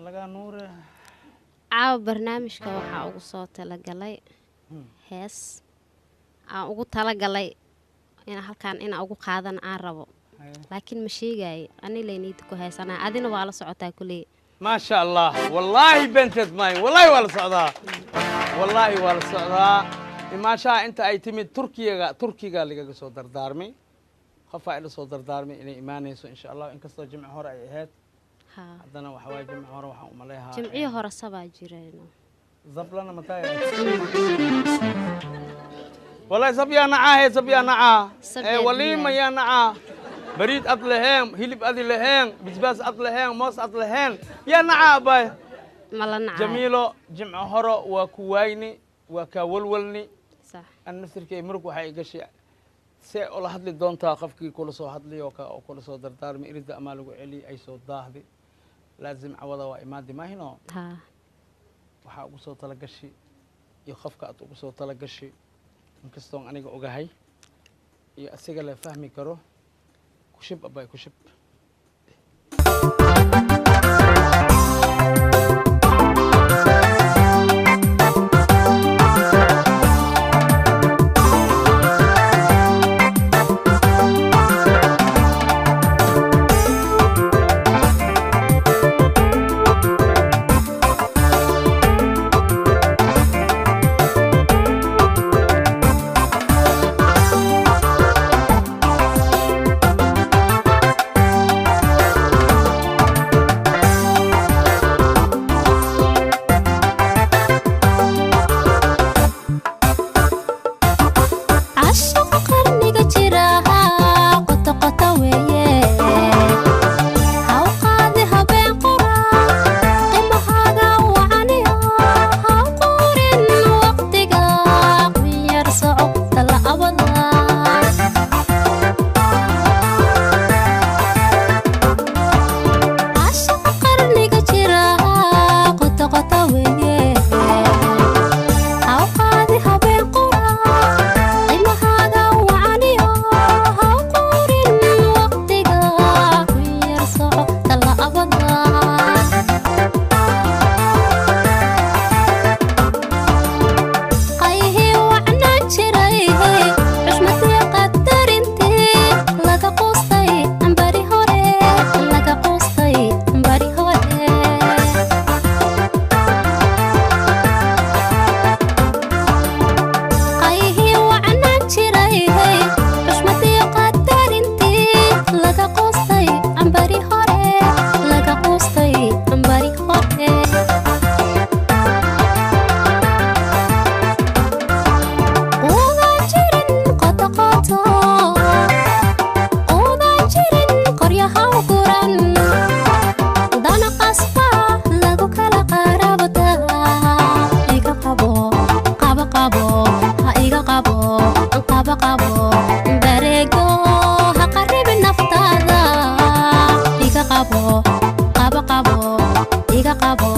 Lagaa nuure. Caawa barnaamijka waxaa ugu soo talagalay hees aan ugu talagalay in halkaan inaan ugu qaadan aan rabo, laakiin ma sheegaayo ani laynida ku haysanaa, adina waa la socotaa kuley. Maasha Allah, wallaahi beenteed maayo, wallaahi waa la socdaa, wallaahi waa la socdaa. Imaashaha inta ay timid Turkiyaga, Turkiga lagaga soo dardaarmay, qofaa ila soo dardaarmay inay imaanayso insha Allah, inkastoo jimco hore ay ahayd. Haddana waxa waaye jimco hore waxaan umaleehaa. Jimciyo hore sabaa jireen. Zablana mataya, wallahi sab yaa nacaa, he sab yaa nacaa. Sab ee yaa waliima diidaa. Yaa nacaa bariid ad laheen, hilib adi laheen, bisbaas ad laheen, moos ad laheen, yaa nacaa abay? Ma la nacaayo. Jamiilo, jimco horo waa ku waayni, waa kaa walwalni. Sax. An naftirkay murug waxay gashay, see ula hadli doontaa qofkii kula soo hadlay oo ka oo kula soo dardaarmay, irida amaa lagu celiyay, ay soo daahdi, laazim cawada waa imaadi maahino. Haa. Waxaa ugu soo talagashi iyo qofka aad ugu soo talagashi, inkastoon aniga ogahay iyo asiga la fahmi karo, kushib abay, kushib. Cashaqa qarniga jira qoto qoto weeye, haw qaadi habeen qura qimahaaga wacaniyo, haw qurin waqtiga, qunyar soco tala'abada. Cashaqa qarniga jira qoto qoto weeye, haw qaadi habeen qura qimahaaga wacaniyo, haw qurin waqtiga, qunyar soco tala'abada. Qayhii wacnaan jiray, xushmadii qadarintii laga quustay bari hore, laga quustay bari hore. Qayhii wacnaan jiray, xushmadii qadarintii laga quustay bari hore, laga quustay bari hore. Quudaan jirin qoto qoto, quudaan jirin qoryaha u guran, dana qasba lagu kala qarabtaa. Iga qabo, qabo qabo, ha iga qabo, qabo qabo, bareego, ha qarribin naftaada. Iga qabo, qabo qabo, iga qabo,